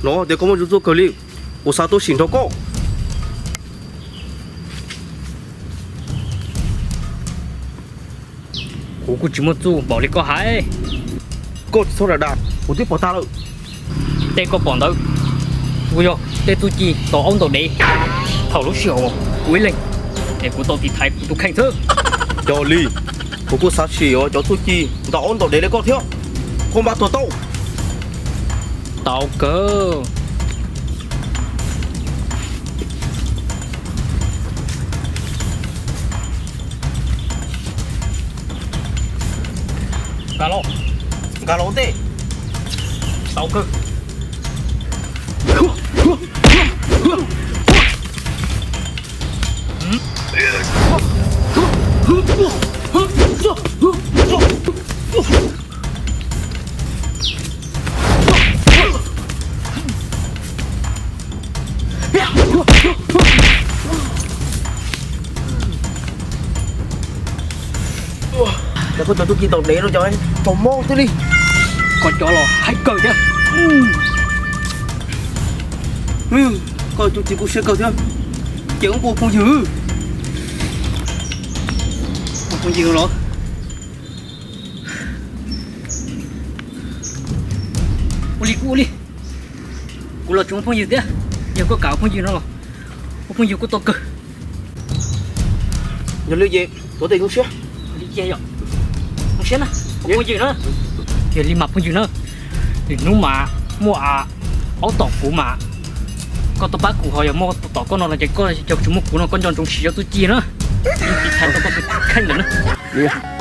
Los tias koj muaj txuj kawg li, kuv xav tuaj sim nrog koj. Kuv kuj tsis muaj txuj npaum li koj hais. Koj tsis txhob dag dag, kuv twb pom tag lawm. Tej koj pom ntawd kuj yog tej txuj ci ntaus aub ntaus dev thaum lub sij hawm kuv ib leeg es kuv tau tiv thaiv kuv tus kheej xwb. Yog li, kuv kuj xav sim cov txuj ci ntaus aub ntaus dev li koj thiab. Koj npaj tuag tau. Tau kawg. Nkag los, nkag los ua ntej. Tau kawg. Cov koj cov txuj ci ntaus dev no cov txaus mob xwb li. Koj cov los haib kawg thiab. Koj txuj ci kuj siab kawg thiab. Ces wb ua phooj ywg. Ua phooj ywg los. Ua li kuj ua li. Kuv los tseem ua phooj ywg thiab. Yog koj kam ua phooj ywg no los ua phooj ywg kuj tau kawg. Yog li ces ua tes zoo siab. Zoo siab na, ua phooj ywg na. Yog li mas phooj ywg na, lwm hnub mas muaj aub tom kuv mas koj tuaj pab kuv, ho yog muaj tom koj no no ces koj yog tsis muaj kuv no koj nco ntsoov siv cov txuj ci na. Tiv thaiv tau koj tus kheej lawm na.